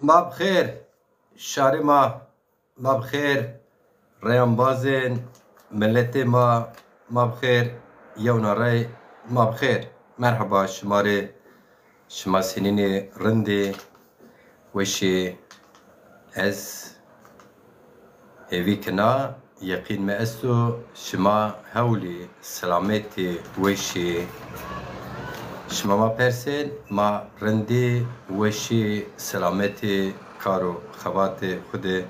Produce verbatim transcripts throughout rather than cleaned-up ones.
Ma bi xêr, şarê ma, ma bi xêr, reyambazên miletê ma, ma bi xêr, yewna rey, ma bi xêr. Merheba şima rê, şima senînê, rindî, weşî, ez hêvî kena, yeqîn mi esto, şima hewlî, selametî, weşî. Şima ma persên, ma rindî, weşî, selametî, kar û xebatê xwu de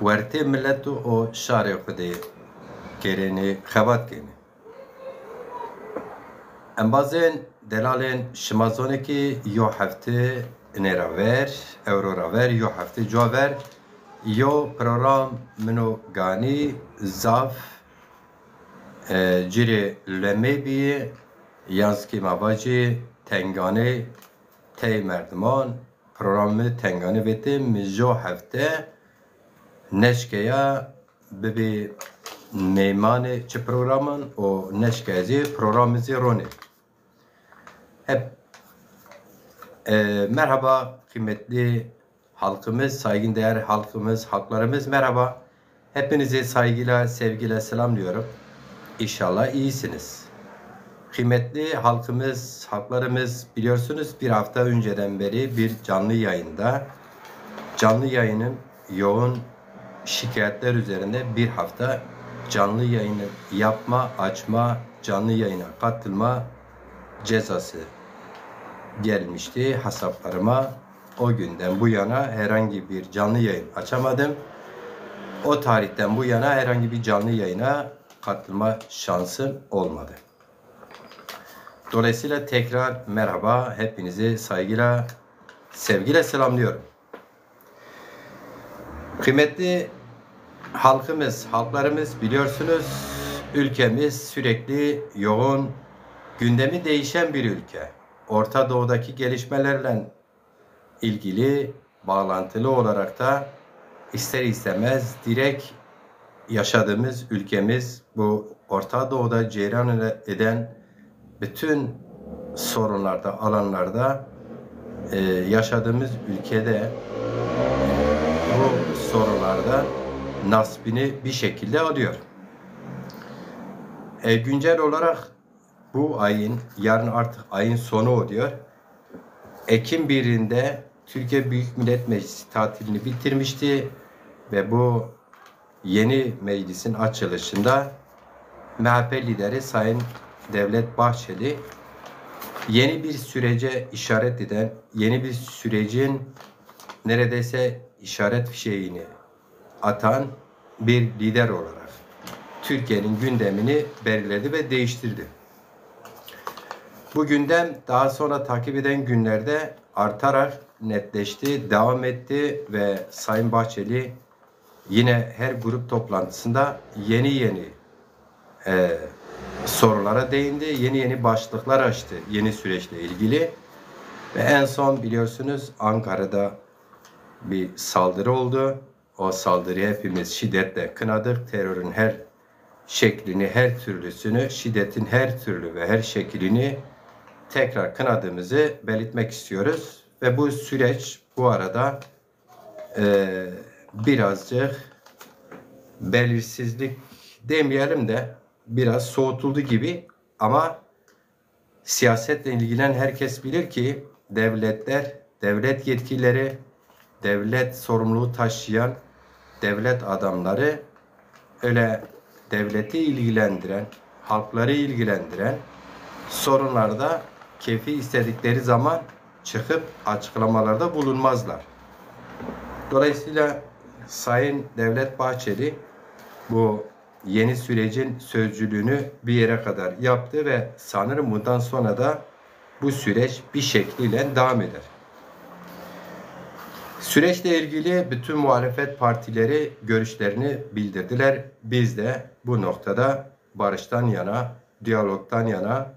wertê milet û şarê xwu de gêrenê, xebat kenê. Embazên, delalên, şima zonê ki yo hefte inê ra ver, ewro ra ver, yo hefte cuwa ver, yo program min o ganî zaf, e, ci rê lemê bîyê, yan zî ki ma vajî tenganê tey merdiman, programê mi tenganê vetê, mi jo hefte neşkeya bibî meymanê çi programan û neşkeya zî programê zî ronê. Hep, e, merhaba kıymetli halkımız, saygın değer halkımız, halklarımız, merhaba. Hepinizi saygıyla, sevgiyle selamlıyorum. İnşallah iyisiniz. Kıymetli halkımız, halklarımız, biliyorsunuz bir hafta önceden beri bir canlı yayında, canlı yayının yoğun şikayetler üzerinde bir hafta canlı yayını yapma, açma, canlı yayına katılma cezası gelmişti hesaplarıma. O günden bu yana herhangi bir canlı yayın açamadım. O tarihten bu yana herhangi bir canlı yayına katılma şansım olmadı. Dolayısıyla tekrar merhaba, hepinizi saygıyla, sevgiyle selamlıyorum. Kıymetli halkımız, halklarımız, biliyorsunuz ülkemiz sürekli yoğun, gündemi değişen bir ülke. Orta Doğu'daki gelişmelerle ilgili, bağlantılı olarak da ister istemez direkt yaşadığımız ülkemiz bu Orta Doğu'da cereyan eden bütün sorunlarda, alanlarda, e, yaşadığımız ülkede bu sorunlarda nasibini bir şekilde alıyor. E, güncel olarak bu ayın, yarın artık ayın sonu oluyor. Ekim birinde Türkiye Büyük Millet Meclisi tatilini bitirmişti ve bu yeni meclisin açılışında M H P lideri Sayın Devlet Bahçeli yeni bir sürece işaret eden, yeni bir sürecin neredeyse işaret fişeğini atan bir lider olarak Türkiye'nin gündemini belirledi ve değiştirdi. Bu gündem daha sonra takip eden günlerde artarak netleşti, devam etti ve Sayın Bahçeli yine her grup toplantısında yeni yeni, e, sorulara değindi, yeni yeni başlıklar açtı yeni süreçle ilgili. Ve en son biliyorsunuz Ankara'da bir saldırı oldu. O saldırıyı hepimiz şiddetle kınadık. Terörün her şeklini, her türlüsünü, şiddetin her türlü ve her şeklini tekrar kınadığımızı belirtmek istiyoruz. Ve bu süreç bu arada, e, birazcık belirsizlik demeyelim de biraz soğutuldu gibi, ama siyasetle ilgilenen herkes bilir ki devletler, devlet yetkilileri, devlet sorumluluğu taşıyan devlet adamları öyle devleti ilgilendiren, halkları ilgilendiren sorunlarda keyfi istedikleri zaman çıkıp açıklamalarda bulunmazlar. Dolayısıyla Sayın Devlet Bahçeli bu yeni sürecin sözcülüğünü bir yere kadar yaptı ve sanırım bundan sonra da bu süreç bir şekliyle devam eder. Süreçle ilgili bütün muhalefet partileri görüşlerini bildirdiler. Biz de bu noktada barıştan yana, diyalogdan yana,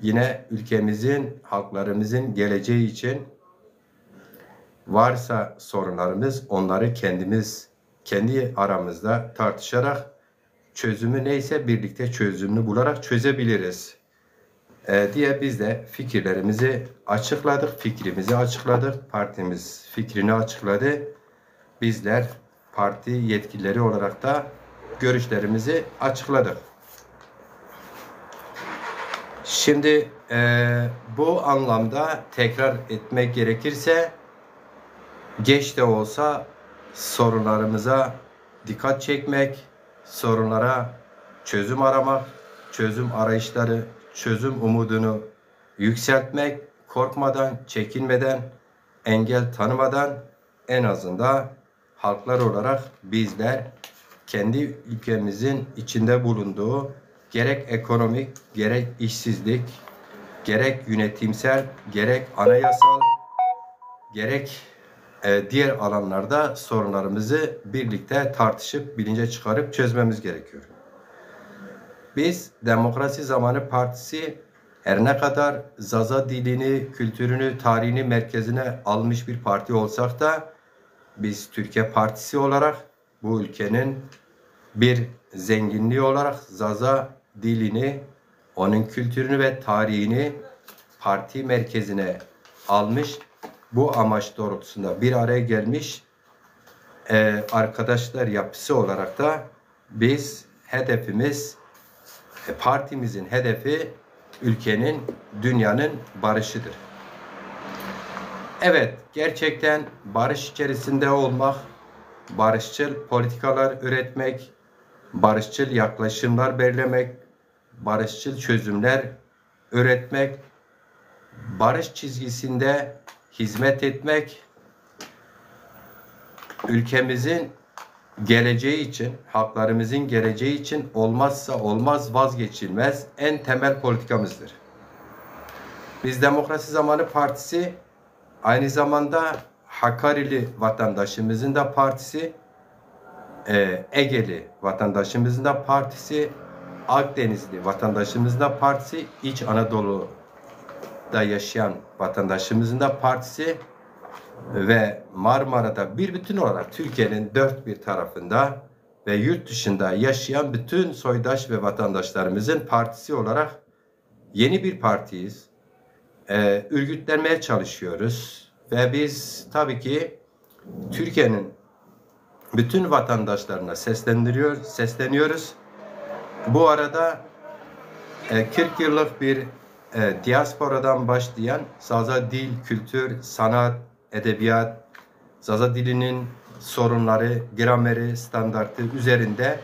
yine ülkemizin, halklarımızın geleceği için varsa sorunlarımız, onları kendimiz, kendi aramızda tartışarak çözümü neyse birlikte çözümünü bularak çözebiliriz. e, diye biz de fikirlerimizi açıkladık, fikrimizi açıkladık, partimiz fikrini açıkladı. Bizler parti yetkilileri olarak da görüşlerimizi açıkladık. Şimdi, e, bu anlamda tekrar etmek gerekirse, geç de olsa sorunlarımıza dikkat çekmek, sorunlara çözüm aramak, çözüm arayışları, çözüm umudunu yükseltmek, korkmadan, çekinmeden, engel tanımadan en azından halklar olarak bizler kendi ülkemizin içinde bulunduğu gerek ekonomik, gerek işsizlik, gerek yönetimsel, gerek anayasal, gerek, e, diğer alanlarda sorunlarımızı birlikte tartışıp bilince çıkarıp çözmemiz gerekiyor. Biz Demokrasi Zamanı Partisi her ne kadar Zaza dilini, kültürünü, tarihini merkezine almış bir parti olsak da biz Türkiye Partisi olarak bu ülkenin bir zenginliği olarak Zaza dilini, onun kültürünü ve tarihini parti merkezine almış, bu amaç doğrultusunda bir araya gelmiş, e, arkadaşlar yapısı olarak da biz hedefimiz, e, partimizin hedefi ülkenin, dünyanın barışıdır. Evet, gerçekten barış içerisinde olmak, barışçıl politikalar üretmek, barışçıl yaklaşımlar belirlemek, barışçıl çözümler üretmek, barış çizgisinde hizmet etmek ülkemizin geleceği için, halklarımızın geleceği için olmazsa olmaz, vazgeçilmez, en temel politikamızdır. Biz Demokrasi Zamanı Partisi aynı zamanda Hakarili vatandaşımızın da partisi, e, Egeli vatandaşımızın da partisi, Akdenizli vatandaşımızın da partisi, İç Anadolu'da yaşayan vatandaşımızın da partisi ve Marmara'da bir bütün olarak Türkiye'nin dört bir tarafında ve yurt dışında yaşayan bütün soydaş ve vatandaşlarımızın partisi olarak yeni bir partiyiz. E, örgütlenmeye çalışıyoruz. Ve biz tabii ki Türkiye'nin bütün vatandaşlarına seslendiriyor, sesleniyoruz. Bu arada, e, kırk yıllık bir, e, diasporadan başlayan Zaza dil, kültür, sanat, edebiyat, Zaza dilinin sorunları, grameri, standartı üzerinde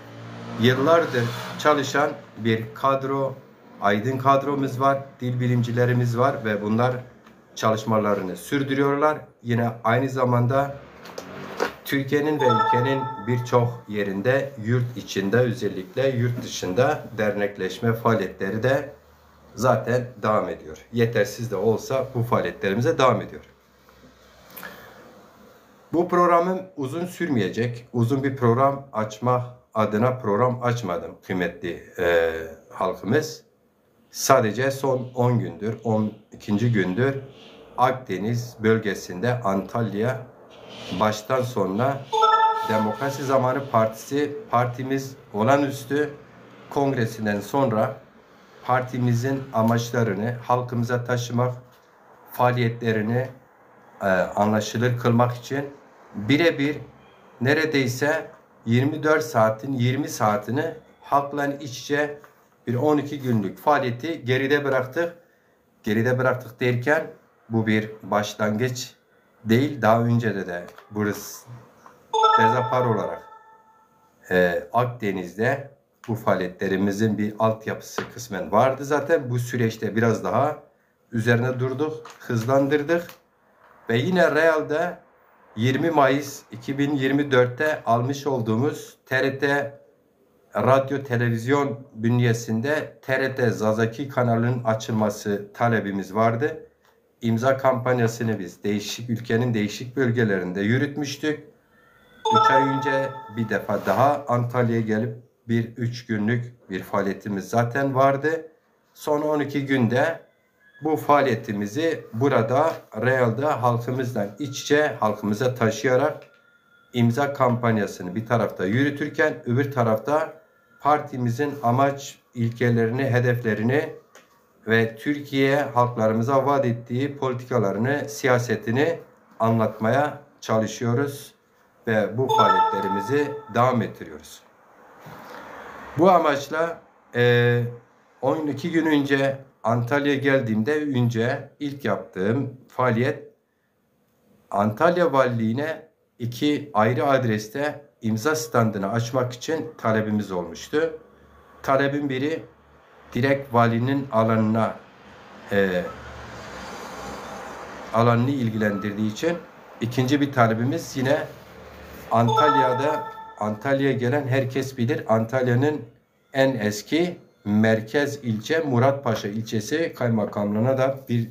yıllardır çalışan bir kadro, aydın kadromuz var, dil bilimcilerimiz var ve bunlar çalışmalarını sürdürüyorlar. Yine aynı zamanda Türkiye'nin ve ülkenin birçok yerinde yurt içinde, özellikle yurt dışında dernekleşme faaliyetleri de zaten devam ediyor. Yetersiz de olsa bu faaliyetlerimize devam ediyor. Bu programım uzun sürmeyecek. Uzun bir program açmak adına program açmadım kıymetli, e, halkımız. Sadece son on gündür, on ikinci gündür Akdeniz bölgesinde Antalya baştan sonuna Demokrasi Zamanı Partisi, partimiz olağanüstü kongresinden sonra partimizin amaçlarını halkımıza taşımak, faaliyetlerini, e, anlaşılır kılmak için birebir neredeyse yirmi dört saatin yirmi saatini halkla iç içe bir on iki günlük faaliyeti geride bıraktık. Geride bıraktık derken bu bir başlangıç değil. Daha önce de, de burası Dezapar olarak, e, Akdeniz'de bu faaliyetlerimizin bir altyapısı kısmen vardı zaten. Bu süreçte biraz daha üzerine durduk, hızlandırdık. Ve yine Real'de yirmi Mayıs iki bin yirmi dörtte almış olduğumuz T R T Radyo Televizyon bünyesinde T R T Zazaki kanalının açılması talebimiz vardı. İmza kampanyasını biz değişik, ülkenin değişik bölgelerinde yürütmüştük. Üç ay önce bir defa daha Antalya'ya gelip bir üç günlük bir faaliyetimiz zaten vardı. Son on iki günde bu faaliyetimizi burada, Real'da halkımızdan iç içe, halkımıza taşıyarak imza kampanyasını bir tarafta yürütürken öbür tarafta partimizin amaç, ilkelerini, hedeflerini ve Türkiye halklarımıza vaat ettiği politikalarını, siyasetini anlatmaya çalışıyoruz ve bu faaliyetlerimizi devam ettiriyoruz. Bu amaçla, e, on iki gün önce Antalya'ya geldiğimde önce ilk yaptığım faaliyet Antalya Valiliğine iki ayrı adreste imza standını açmak için talebimiz olmuştu. Talebin biri direkt valinin alanına, e, alanını ilgilendirdiği için ikinci bir talebimiz yine Antalya'da, Antalya'ya gelen herkes bilir, Antalya'nın en eski merkez ilçe Muratpaşa ilçesi kaymakamlığına da bir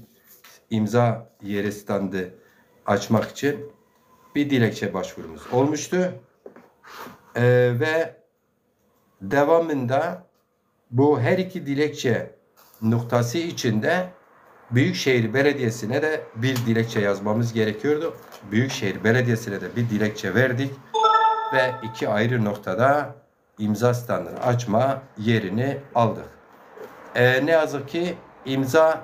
imza yeri standı açmak için bir dilekçe başvurumuz olmuştu. Ee, ve devamında bu her iki dilekçe noktası içinde Büyükşehir Belediyesi'ne de bir dilekçe yazmamız gerekiyordu. Büyükşehir Belediyesi'ne de bir dilekçe verdik ve iki ayrı noktada imza standını açma yerini aldık. E, ne yazık ki imza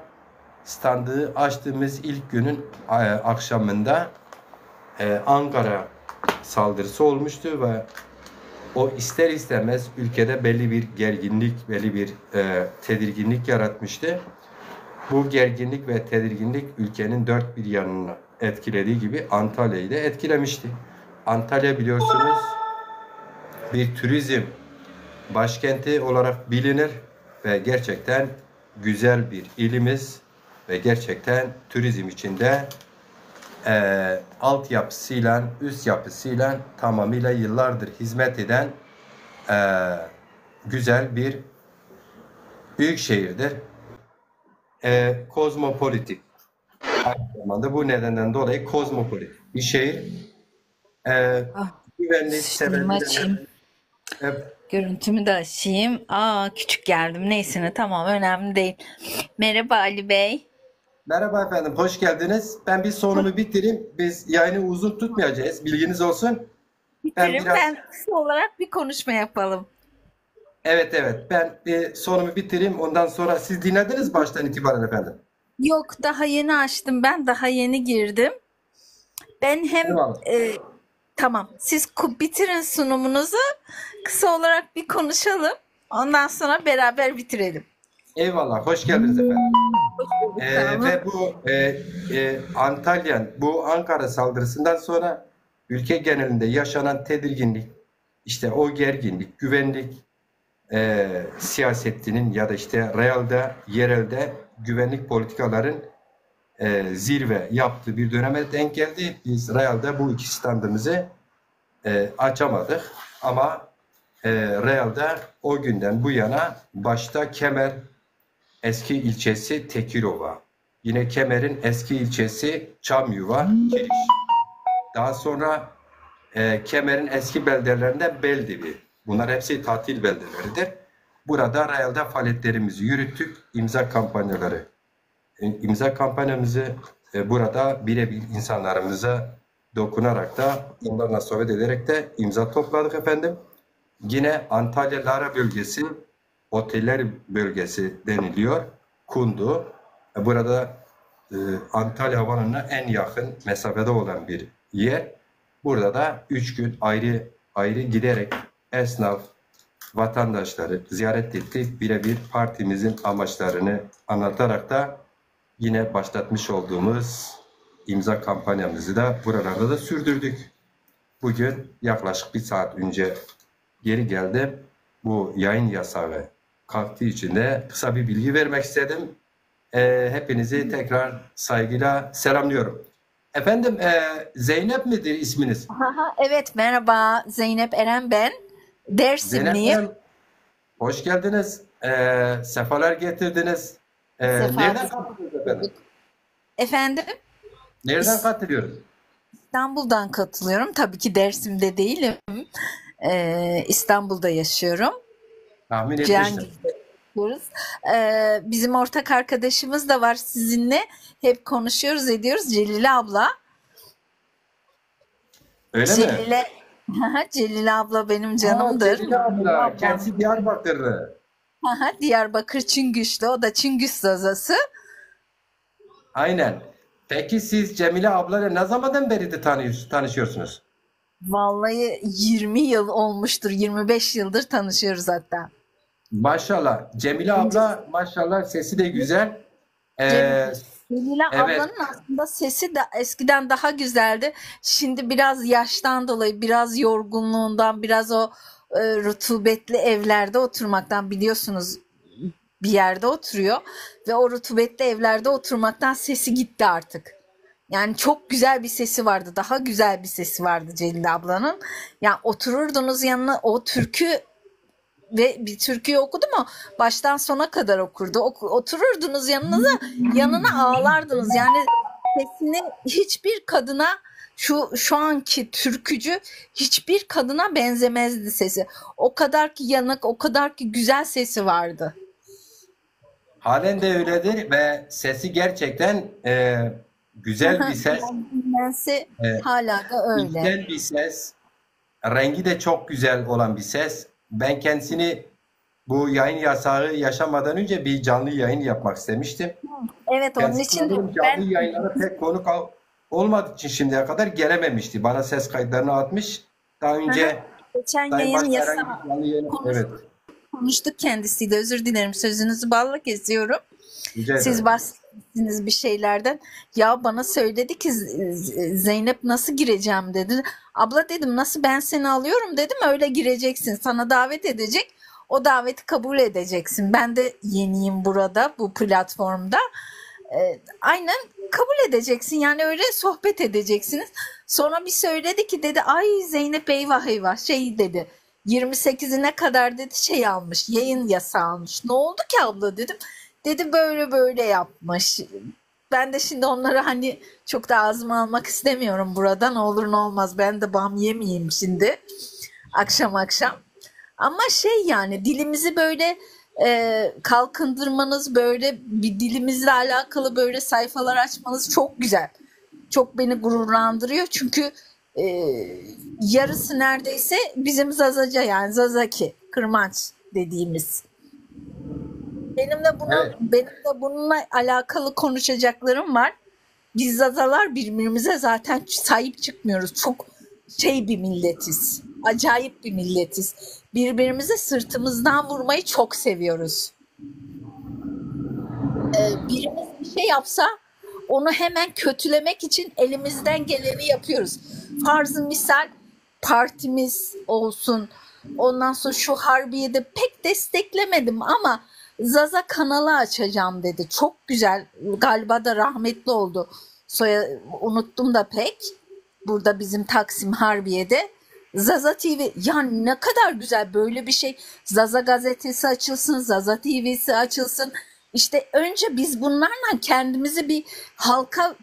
standı açtığımız ilk günün, e, akşamında, e, Ankara saldırısı olmuştu ve o ister istemez ülkede belli bir gerginlik, belli bir, e, tedirginlik yaratmıştı. Bu gerginlik ve tedirginlik ülkenin dört bir yanını etkilediği gibi Antalya'yı da etkilemişti. Antalya biliyorsunuz bir turizm başkenti olarak bilinir ve gerçekten güzel bir ilimiz ve gerçekten turizm içinde, e, altyapısıyla, üst yapısıyla tamamıyla yıllardır hizmet eden, e, güzel bir büyük şehirdir. E, kozmopolitik. Aynı zamanda bu nedenden dolayı kozmopolit bir şehir. E, Ah, güvenlik şeyimi sebebiyle açayım. e, Görüntümü de açayım. Aa, küçük geldim. Neyse ne, tamam, önemli değil. Merhaba Ali Bey. Merhaba efendim, hoş geldiniz. Ben bir sorumu bitireyim. Biz yayını uzun tutmayacağız, bilginiz olsun. Ben Bitirin, biraz ben kısa olarak bir konuşma yapalım. Evet, evet, ben bir sorumu bitireyim. Ondan sonra siz dinlediniz baştan itibaren efendim. Yok, daha yeni açtım ben, daha yeni girdim. Ben hem Eyvallah. e, tamam, siz ku- bitirin sunumunuzu, kısa olarak bir konuşalım. Ondan sonra beraber bitirelim. Eyvallah, hoş geldiniz efendim. Ee, Tamam. Ve bu e, e, Antalya, bu Ankara saldırısından sonra ülke genelinde yaşanan tedirginlik, işte o gerginlik, güvenlik e, siyasetinin ya da işte realde, yerelde güvenlik politikaların e, zirve yaptığı bir döneme denk geldi. Biz realde bu iki standımızı e, açamadık ama e, realde o günden bu yana başta Kemer eski ilçesi Tekirova, yine Kemer'in eski ilçesi Çamyuva, Kiriş. Daha sonra e, Kemer'in eski beldelerinden Beldibi. Bunlar hepsi tatil beldeleridir. Burada realde faaliyetlerimizi yürüttük. İmza kampanyaları. E, imza kampanyamızı e, burada birebir insanlarımıza dokunarak da onlarla sohbet ederek de imza topladık efendim. Yine Antalya Lara bölgesi, oteller bölgesi deniliyor. Kundu. E, Burada e, Antalya Havalimanı'na en yakın mesafede olan bir yer. Burada da üç gün ayrı ayrı giderek esnaf, vatandaşları ziyaret ettik. Birebir partimizin amaçlarını anlatarak da yine başlatmış olduğumuz imza kampanyamızı da buralarda da sürdürdük. Bugün yaklaşık bir saat önce geri geldim. Bu yayın yasağı kalktığı için de kısa bir bilgi vermek istedim. E, hepinizi tekrar saygıyla selamlıyorum. Efendim, e, Zeynep midir isminiz? Aha, evet, merhaba, Zeynep Eren ben. Zeynep Dersimliyim. Hanım, hoş geldiniz. E, sefalar getirdiniz. E, Sefa nereden biz- katılıyorsunuz efendim? Efendim? Nereden katılıyoruz? İstanbul'dan katılıyorum. Tabii ki Dersim'de değilim. Ee, İstanbul'da yaşıyorum. Tahmin etmiştim. Cihangir'de yaşıyoruz. Ee, bizim ortak arkadaşımız da var sizinle. Hep konuşuyoruz, ediyoruz. Celile abla. Öyle mi? Celile, Celile abla benim Ha, canımdır. Celile abla, kendisi Diyarbakırlı. Aha, Diyarbakır Çingüçlü, o da Çingüç Zazası. Aynen. Peki siz Cemile ablayla ne zamandan beri de tanıyor, tanışıyorsunuz? Vallahi yirmi yıl olmuştur, yirmi beş yıldır tanışıyoruz hatta. Maşallah. Cemile abla maşallah sesi de güzel. Ee, Cemile evet. Ablanın aslında sesi de eskiden daha güzeldi. Şimdi biraz yaştan dolayı, biraz yorgunluğundan, biraz o e, rutubetli evlerde oturmaktan, biliyorsunuz bir yerde oturuyor ve o rutubetli evlerde oturmaktan sesi gitti artık. Yani çok güzel bir sesi vardı, daha güzel bir sesi vardı Celil ablanın. Yani otururdunuz yanına, o türkü ve bir türküyü okudu mu baştan sona kadar okurdu. Oku- otururdunuz yanınıza, yanına ağlardınız. Yani sesini hiçbir kadına, şu şu anki türkücü hiçbir kadına benzemezdi sesi. O kadar ki yanık, o kadar ki güzel sesi vardı. Halen de öyledir ve sesi gerçekten e, güzel bir ses. Dinlense Evet. Hala da öyle. İçten bir ses. Rengi de çok güzel olan bir ses. Ben kendisini bu yayın yasağı yaşamadan önce bir canlı yayın yapmak istemiştim. Evet, onun Kendisi için sanırım ben canlı yayınlara pek konuk al- olmadığı için şimdiye kadar gelememişti. Bana ses kayıtlarını atmış. Daha önce geçen Sayın yayın Başbakan yasağı canlı yayın. Konuş- Evet. konuştuk kendisiyle. Özür dilerim, sözünüzü balla kesiyorum. Rica ederim. Siz bahsettiniz bir şeylerden. Ya bana söyledi ki Z- Z- Zeynep nasıl gireceğim dedi. Abla dedim, nasıl, ben seni alıyorum dedim, öyle gireceksin. Sana davet edecek. O daveti kabul edeceksin. Ben de yeniyim burada, bu platformda. Ee, aynen kabul edeceksin. Yani öyle sohbet edeceksiniz. Sonra bir söyledi ki dedi, ay Zeynep eyvah eyvah, şey dedi. yirmi sekizine kadar dedi şey almış, yayın yasağı almış. Ne oldu ki abla dedim. Dedi böyle böyle yapmış. Ben de şimdi onları hani çok da ağzıma almak istemiyorum burada. Ne olur ne olmaz ben de bam yemeyeyim şimdi. Akşam akşam. Ama şey yani dilimizi böyle e, kalkındırmanız, böyle bir dilimizle alakalı böyle sayfalar açmanız çok güzel. Çok beni gururlandırıyor çünkü e, yarısı neredeyse bizim Zazaca, yani Zazaki, Kırmanç dediğimiz. Benim de bunu Evet. Benim de bununla alakalı konuşacaklarım var. Biz Zazalar birbirimize zaten sahip çıkmıyoruz. Çok şey bir milletiz. Acayip bir milletiz. Birbirimize sırtımızdan vurmayı çok seviyoruz. Ee, birimiz bir şey yapsa onu hemen kötülemek için elimizden geleni yapıyoruz. Farzı misal, partimiz olsun. Ondan sonra şu Harbiye'de pek desteklemedim ama Zaza kanalı açacağım dedi. Çok güzel. Galiba da rahmetli oldu. Soya unuttum da pek. Burada bizim Taksim Harbiye'de. Zaza T V, ya ne kadar güzel böyle bir şey. Zaza gazetesi açılsın, Zaza T V'si açılsın. İşte önce biz bunlarla kendimizi bir halka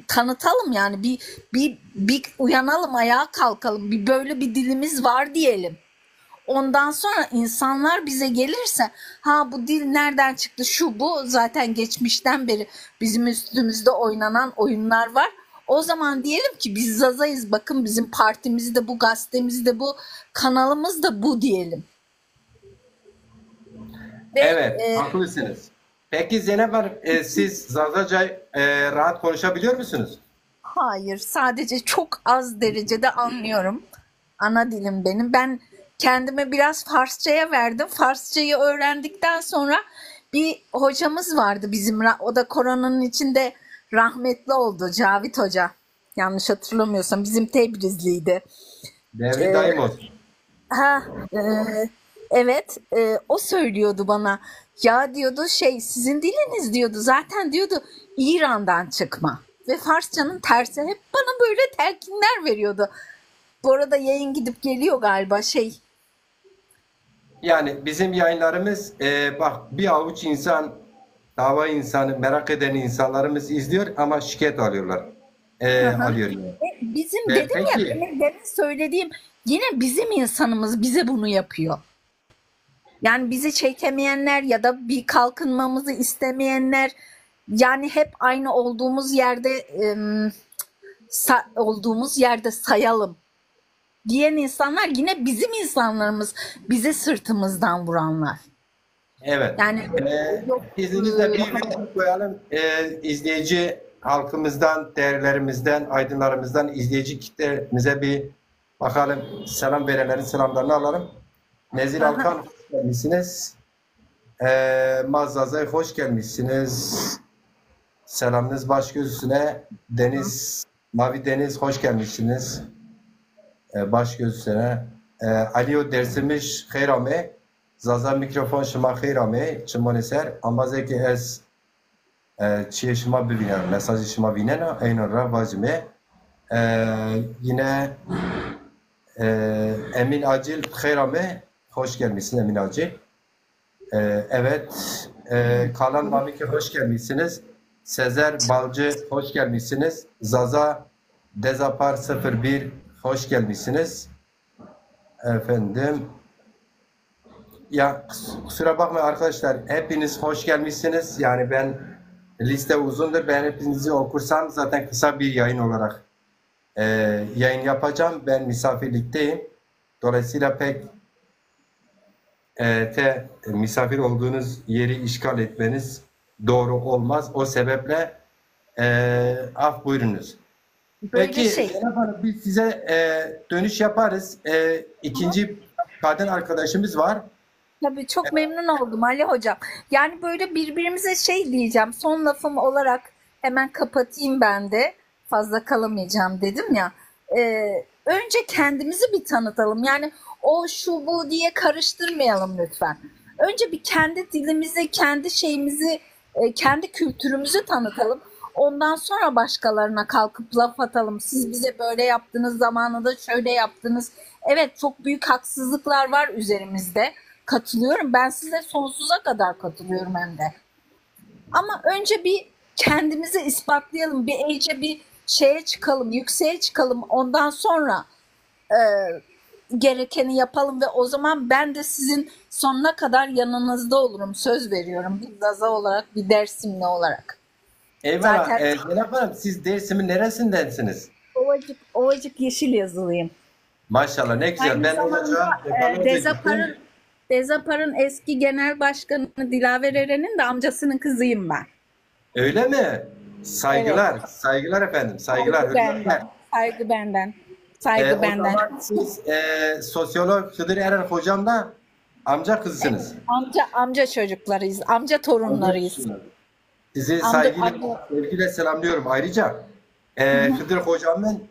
tanıtalım, yani bir bir bir uyanalım, ayağa kalkalım. Bir böyle bir dilimiz var diyelim. Ondan sonra insanlar bize gelirse, ha bu dil nereden çıktı, şu bu, zaten geçmişten beri bizim üstümüzde oynanan oyunlar var. O zaman diyelim ki biz Zazayız, bakın bizim partimiz de bu, gazetemiz de bu, kanalımız da bu diyelim. Ve, Evet, e, haklısınız. Peki Zeynep Hanım, e, siz Zazaca e, rahat konuşabiliyor musunuz? Hayır, sadece çok az derecede anlıyorum. Ana dilim benim. Ben kendimi biraz Farsçaya verdim. Farsçayı öğrendikten sonra bir hocamız vardı bizim. ra- O da koronanın içinde rahmetli oldu. Cavit Hoca. Yanlış hatırlamıyorsam bizim Tebrizliydi. Devri daim olsun. Ha, e, evet, e, o söylüyordu bana. Ya diyordu, şey, sizin diliniz diyordu, zaten diyordu İran'dan çıkma. Ve Farsçanın tersi, hep bana böyle telkinler veriyordu. Bu arada yayın gidip geliyor galiba, şey. Yani bizim yayınlarımız e, bak bir avuç insan, dava insanı, merak eden insanlarımız izliyor ama şikayet alıyorlar. E, alıyor yani. Bizim Ve dedim ya, peki- benim demin söylediğim, yine bizim insanımız bize bunu yapıyor. Yani bizi çekemeyenler ya da bir kalkınmamızı istemeyenler, yani hep aynı olduğumuz yerde em, sa- olduğumuz yerde sayalım diyen insanlar yine bizim insanlarımız, bize sırtımızdan vuranlar. Evet. Yani Ee, yok, izninizle e, bir video koyalım. Ee, izleyici halkımızdan, değerlerimizden, aydınlarımızdan izleyici kitlemize bir bakalım. Selam verenlerin selamlarını alalım. Nezir Aha. Alkan, hoş gelmişsiniz. Ee, Maz Zazay, hoş gelmişsiniz. Selamınız baş göz üstüne. Deniz, Mavi Deniz, hoş gelmişsiniz. Ee, baş göz üstüne. Ee, Aliyo Dersimiş, xeyr ame. Zaza mikrofon şima xeyr ame. Çimonê ser. Ambazê ki ez e, çiyê şima bivînena, mesajê şima vînena, eyno ra vacime. E, yine e, Emin Acil, xeyr ame. Hoş gelmişsin Emin Acil. E, evet, e, Kalan Mamiki, hoş gelmişsiniz. Sezer Balcı, hoş gelmişsiniz. Zaza Dezapar sıfır bir, hoş gelmişsiniz. Efendim, ya kus- kusura bakmayın arkadaşlar, hepiniz hoş gelmişsiniz. Yani ben, liste uzundur. Ben hepinizi okursam zaten kısa bir yayın olarak e, yayın yapacağım. Ben misafirlikteyim. Dolayısıyla pek e, te misafir olduğunuz yeri işgal etmeniz doğru olmaz. O sebeple e, af buyurunuz. Böyle Peki şey. Zeynep Hanım, biz size e, dönüş yaparız. E, ikinci kadın arkadaşımız var. Tabii, çok memnun oldum Ali Hocam. Yani böyle birbirimize şey diyeceğim. Son lafım olarak hemen kapatayım ben de. Fazla kalamayacağım dedim ya. Ee, önce kendimizi bir tanıtalım. Yani o şu bu diye karıştırmayalım lütfen. Önce bir kendi dilimizi, kendi şeyimizi, e, kendi kültürümüzü tanıtalım. Ondan sonra başkalarına kalkıp laf atalım. Siz bize böyle yaptınız, zamanında şöyle yaptınız. Evet, çok büyük haksızlıklar var üzerimizde. Katılıyorum. Ben size sonsuza kadar katılıyorum hem de. Ama önce bir kendimizi ispatlayalım. Bir iyice bir şeye çıkalım, yükseğe çıkalım. Ondan sonra e, gerekeni yapalım ve o zaman ben de sizin sonuna kadar yanınızda olurum. Söz veriyorum. Bir Zaza olarak, bir Dersimli olarak. Eyvallah. Zaten E, Zeynep Hanım, siz Dersim'in neresindensiniz? Ovacık, Ovacık Yeşil Yazılıyım. Maşallah, ne güzel. Aynı Ben zamanda Ovacık'a e, Dekaloz'a gittim. Dezapar'ın Dezapar'ın eski genel başkanı Dilaver Eren'in de amcasının kızıyım ben. Öyle mi? Saygılar, saygılar efendim, saygılar, Saygı hürmetler. benden. Saygı benden. Saygı E, o benden. zaman siz e, sosyolog Hıdır Eren hocam da amca kızısınız. Amca amca çocuklarıyız. Amca torunlarıyız. Sizi Amca- saygıyla, amca- sevgiyle selamlıyorum ayrıca. E, Hıdır hocamın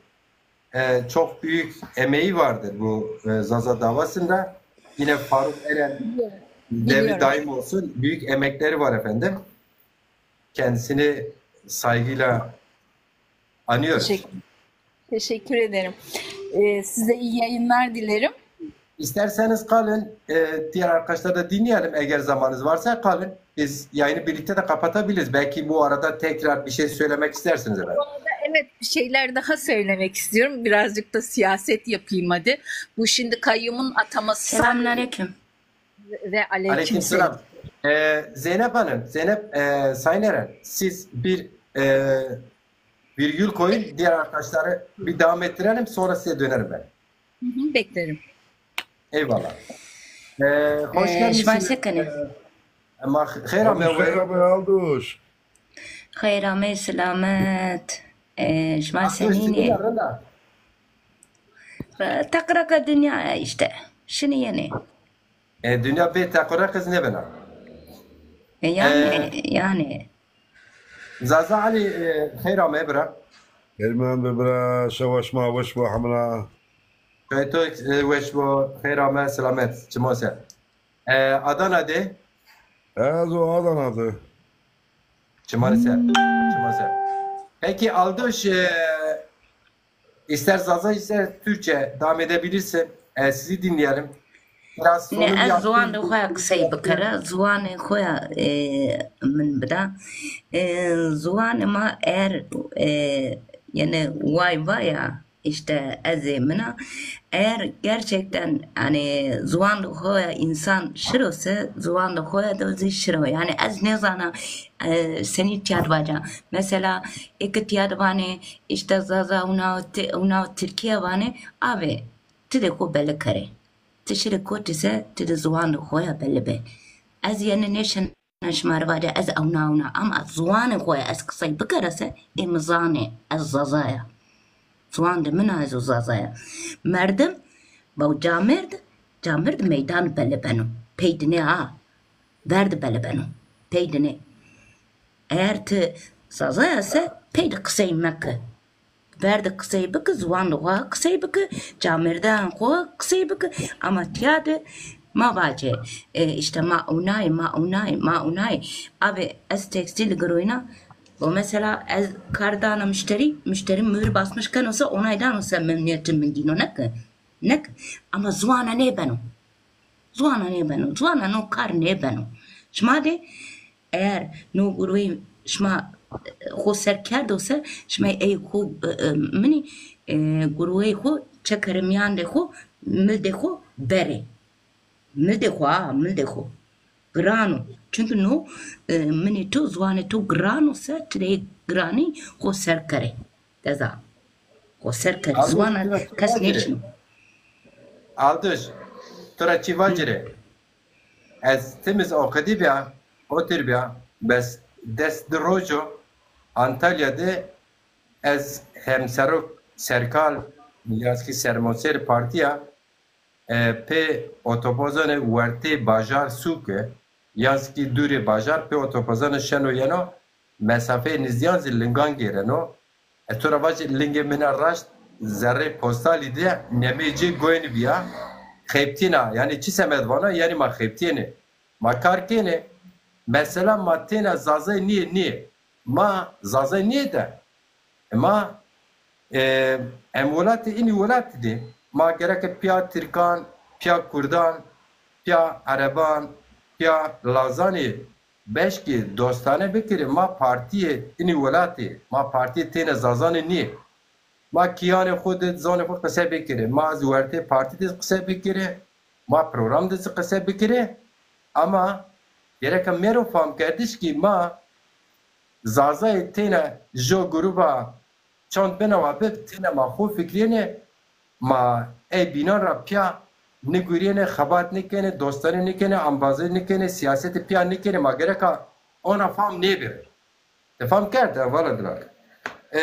e, çok büyük emeği vardır bu e, Zaza davasında. Yine Faruk Eren devri Biliyorum. daim olsun. Büyük emekleri var efendim. Kendisini saygıyla anıyoruz. Teşekkür, teşekkür ederim. Ee, size iyi yayınlar dilerim. İsterseniz kalın, e, diğer arkadaşları da dinleyelim. Eğer zamanınız varsa kalın. Biz yayını birlikte de kapatabiliriz. Belki bu arada tekrar bir şey söylemek istersiniz efendim. Evet, bir şeyler daha söylemek istiyorum. Birazcık da siyaset yapayım hadi. Bu şimdi kayyumun ataması Selamünaleyküm. ve aleyküm Aleyküm selam. selam. E, Zeynep Hanım, Zeynep, e, Sayın Eren, siz bir e, virgül koyun, diğer arkadaşları bir devam ettirelim, sonra size dönerim ben. Hı hı, beklerim. Eyvallah. E, hoş E, gelmişsiniz. şima se kenê? E, ma xeyr ame. Xeyr ame Aldoş. Xeyr ame, selamet. E, şima senîn ê? Teqreka dinya ya işte. Şinî yenê. E, dinya bê teqrek ez nebena. E, yani, yani. Zaza Ali, e, xeyr ame bira. Xeyr mende bira, şewa şima weş bo hemina. Şayê to, e, weş bo, xeyr ame, selamet. Çimo ser. E, Adana de. Ez o Adana de. Çimanê ser. Çimo ser. Peki Aldoş, e, ister Zaza ister Türkçe devam edebilirsin. E, sizi dinleyelim. Biraz Ne, sorun ez yaptım. Ziwanê xo ya qisey bikera. Ziwanê xo ya, e, min bida. E, ziwanê ma er, e, yani way va ya, işte ez ê min a. Eğer gerçekten yani ziwanê xo ya insan şiro se, ziwanê xo ya do zî şiro. Yani ez nêzana, e, senî tîya de vaca. Mesela eke tîya de vanê işte Zaza, wina, wina Tirkîya vanê, avê, ti de xo belli kerê. Ti şirê kotî se, ti de ziwanê xo ya belli be. Ez yenî nêşina şima rê vace ez ewna ewna, ama ziwanê xo ya ez qisey bikera se, ê mi zanê ez Zaza ya. Ziwan de min a, ez o Zaza ya. Merdim, baw camêrd, camêrd meydan bele beno. Pey dinê ha. Verd bele beno. Pey dinê. Eğer ti Zaza ya se, pey de qisey meke. Verde qisey biki, ziwan de xo qisey biki, camêrdan xo qisey biki. Ama tiya de ma vace, e, işte ma ewnay, ma ewnay, ma ewnay. Abi ez tekstil giroyna. O mesela ez kar dana müşteri, müşteri mühür basmış keno se, onay dano se memnuniyetin min gino, ne ki? Ne ki? Ama ziwana nêbeno. Ziwana nêbeno, ziwana no kar nêbeno. Şima de eğer no gurwey şima, e, xo ser kerdo se, şima ey xo, e, e, minî, e, gurwey xo çekere mîyan de xo, mil de xo berê. Mil de xo, ha, mil de xo. Giran o. Çünkü no, e, minê to, ziwanê to giran o se, ti rê giranî xo ser kerê. Deza. Xo ser kerê. Aldoş, ziwana kes nêşino. Aldoş, tu ra çî vacirê. Ez timiz oqidî bîya, otir bîya, bes des di roj o Antalya de ez hemserok serkal, ya zî kî sermoser partî ya, e, pê otobazanê wertê bajar sûke, ya zî kî dûrê bajar pê otobazanê şeno yeno, mesafeyê nizdîyan zî lingan gêreno. E, to ra vacî lingê min a raşt zerrê postalî de nemê ci goynî bîya. Xebitîna, yanî çi semed vana, yanî ma xebitîyêne. Ma kar kêne. Mesela ma têna Zazay nîyê, nîyê. Ma Zazay nîyê de. E, ma, e, em welatê inî welatî de. Ma gereke pîya Tirkan, pîya Kurdan, pîya Ereban, pîya Lazanê beşkê dostane bikirê, ma partîyê inî welatî, ma partîyê têne Zazanê nîyê. Ma kîyanê xo de zonê xo qise bikirê, ma zî wertê partî de qise bikirê, ma program de zî qise bikirê. Ama gereka mero famkerdiş kî ma Zazayê têne jo gruba çand binawa bib, têne ma xo fikrîyêne, ma ey bînan ra pîya nigurîyêne, xebat nêkêne, dostanî nêkêne, embazî nêkêne, sîyasetî pîya nêkêne, ma gereka ona fam nêbirê. Te fam kerd, e, vala dilak. E,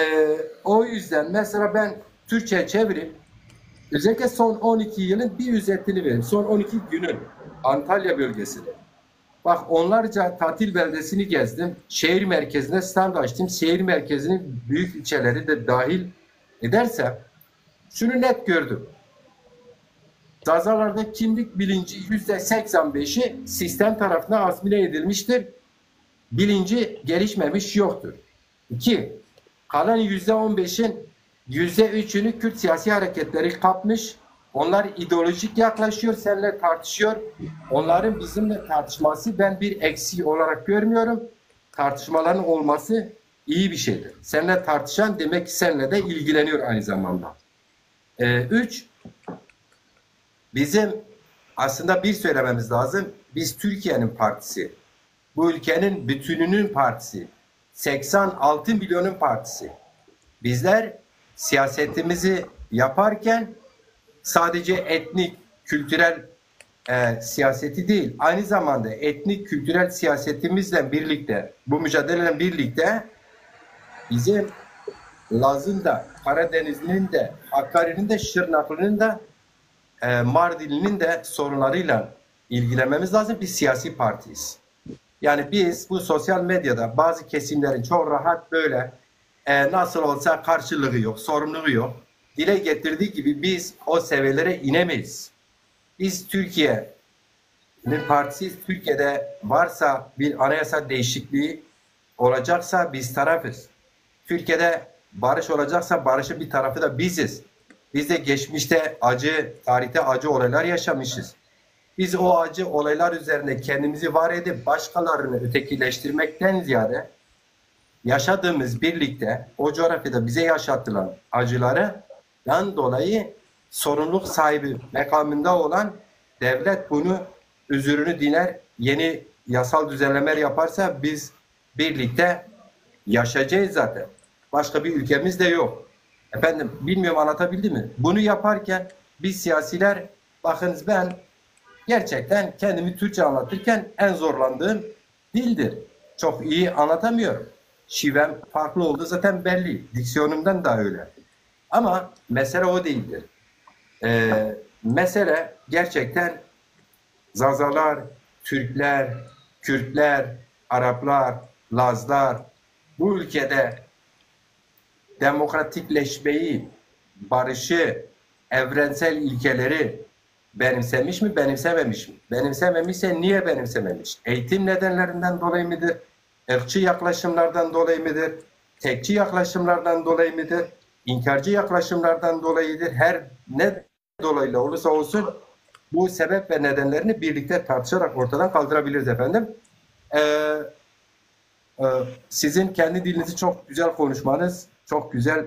o yüzden mesela ben Türkçe'ye çevireyim. Özellikle son on iki yılın bir özetini vereyim. Son on iki günün Antalya bölgesini. Bak, onlarca tatil beldesini gezdim. Şehir merkezine stand açtım. Şehir merkezinin büyük ilçeleri de dahil ederse şunu net gördüm. Zazalarda kimlik bilinci yüzde seksen beşi sistem tarafından asimile edilmiştir. Bilinci gelişmemiş, yoktur. İki, kalan yüzde on beşin yüzde üçünü Kürt siyasi hareketleri kapmış. Onlar ideolojik yaklaşıyor, seninle tartışıyor. Onların bizimle tartışması ben bir eksiği olarak görmüyorum. Tartışmaların olması iyi bir şeydir. Seninle tartışan demek ki seninle de ilgileniyor aynı zamanda. Ee, üç, bizim aslında bir söylememiz lazım. Biz Türkiye'nin partisi. Bu ülkenin bütününün partisi. seksen altı milyonun partisi. Bizler siyasetimizi yaparken sadece etnik, kültürel, e, siyaseti değil, aynı zamanda etnik, kültürel siyasetimizle birlikte, bu mücadeleyle birlikte bizim Laz'ın da, Karadenizli'nin de, Hakkari'nin de, Şırnaklı'nın da, e, Mardinli'nin de sorunlarıyla ilgilenmemiz lazım. Biz siyasi partiyiz. Yani biz bu sosyal medyada bazı kesimlerin çok rahat böyle, e, nasıl olsa karşılığı yok, sorumluluğu yok, dile getirdiği gibi biz o seviyelere inemeyiz. Biz Türkiye'nin partisiyiz. Türkiye'de varsa bir anayasa değişikliği olacaksa biz tarafız. Türkiye'de barış olacaksa barışın bir tarafı da biziz. Biz de geçmişte acı, tarihte acı olaylar yaşamışız. Biz o acı olaylar üzerinde kendimizi var edip başkalarını ötekileştirmekten ziyade yaşadığımız birlikte o coğrafyada bize yaşatılan acılardan dolayı sorumluluk sahibi makamında olan devlet bunu üzrünü diner, yeni yasal düzenlemeler yaparsa biz birlikte yaşayacağız zaten. Başka bir ülkemiz de yok. Efendim, bilmiyorum anlatabildim mi? Bunu yaparken biz siyasiler, bakınız ben Gerçekten kendimi Türkçe anlatırken en zorlandığım dildir. Çok iyi anlatamıyorum. Şivem farklı olduğu zaten belli. Diksiyonumdan da öyle. Ama mesele o değildir. Ee, mesele gerçekten Zazalar, Türkler, Kürtler, Araplar, Lazlar bu ülkede demokratikleşmeyi, barışı, evrensel ilkeleri benimsemiş mi, benimsememiş mi? Benimsememişse niye benimsememiş? Eğitim nedenlerinden dolayı mıdır? Irkçı yaklaşımlardan dolayı mıdır? Tekçi yaklaşımlardan dolayı mıdır? İnkarcı yaklaşımlardan dolayıdır. Her ne dolayıyla olursa olsun bu sebep ve nedenlerini birlikte tartışarak ortadan kaldırabiliriz efendim. Ee, e, sizin kendi dilinizi çok güzel konuşmanız, çok güzel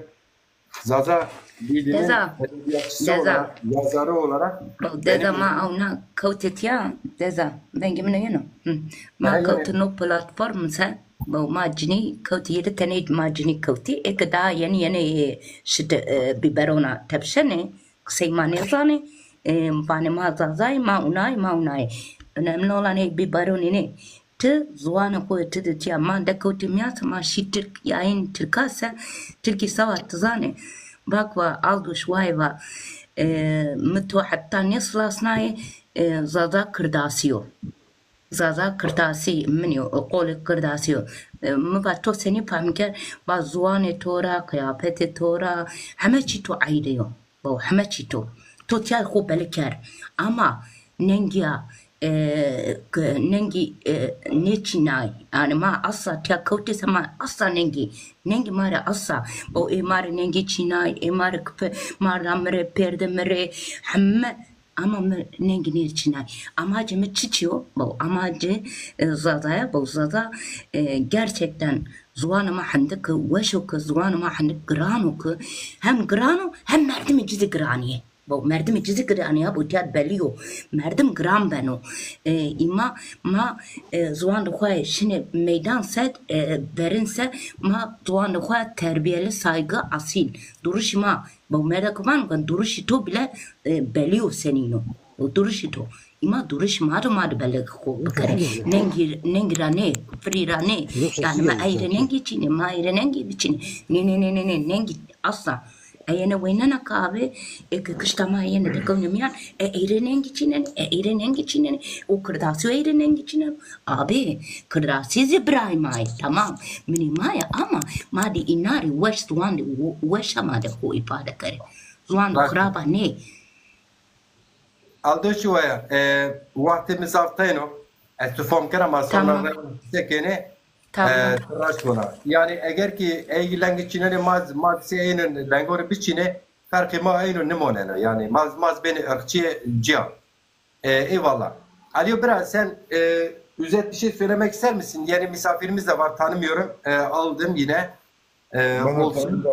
Zaza dilinin Deza, edebiyatçısı deza. olarak, yazarı olarak O deza benim ma awna kewtê tiya, deza. Vengê min yeno. Hı. Ma Aha, yine kewtê no platform se, bo ma cinî kewtê yê de tenê ma cinî kewtî. Eke daha yeni yeni, e, şite, e, biberona tepşenê. Qisey ma nêzanê, e, vanê ma Zazayê, ma unayê, ma unayê. Önemli olan ê bîbaronî nê. Ti ziwanê xo yê ti de tîya ma de kewtî mîyan se, ma şî Tirk, yayîn Tirka se, Tirkî sewa ti zanê. Vak va, Aldoş wayê va, e, mi to heta nêsilasnayê, e, Zaza Kirdasî yo. Zaza Kirdasî min yo, qolê Kirdasî yo. E, mi va to senî fehm ker? Va ziwanê to ra, qiyafetê to ra, heme çî to eyre yo. Bo heme çî to. To tîya xo belî ker. Ama nengîya, e, k-, nengî, e, nêçînay. Yanî ma asla tîya kewtê se ma asla nengî. Nengî ma rê asla. Bo ê ma rê nengî çînay, ê ma rê kipe, ma ra mi rê, pêrde mi rê, heme Ama mi nengî nêçînay. Amacê mi çiçî yo? Bo amacê, e, Zazaya, bo Zaza, e, gerçekten ziwanê ma hindik weş o ki, ziwanê ma hindik giran o ki, hem giran o, hem merdimê ci zî giranî yê. Bo merdimê ci zî giranî ya, bo tîya belî yo. Merdim giran beno. E, îma ma, e, ziwan de xo şinê meydan se, e, verin se, ma ziwan de xo terbiyeli, saygı, asil. Duruşî ma Bo merda ki vano ke duruşî to bile, e, belî yo senîn o. O duruşî to. Îma duruşî ma do ma de belê xo bikerê. Nengî, nengî ra nê, firî ra nê. Yanî ma eyre nengî çînê, ma eyre nengî biçînê. Nê, nê, nê, nê, nê, nengî asla. Eyene weynena ke abi, eke kişta ma eyene de kewnê mîyan, e, eyre nengî çînenê, e, eyre nengî çînenê. O Kirdasî o eyre nengî çînenê. Abi, Kirdasî zî birayê ma yê, tamam. Minê ma yê ama ma de îna rê weş, ziwan de we-, weş a ma de xo îfade kerê. Ziwan de xirab a nê. Aldo Şiwaya, e, wextê mi zaf teyno. Ez tu fom kena ma sonra Tamam. re-, se kenê. Tamam. E, raşt bona. Yanî eger ki ey lengê çînenê ma, ma sê eynin lengo rê biçînê, ferqê ma eyno nimoneno. Yanî ma, ma benê ırkçı ciya. E, eyvallah. Alo biraz sen, e, özet bir şey söylemek ister misin? Yeni misafirimiz de var, tanımıyorum. E, aldım yine. E, Bana olsun. Tanı da.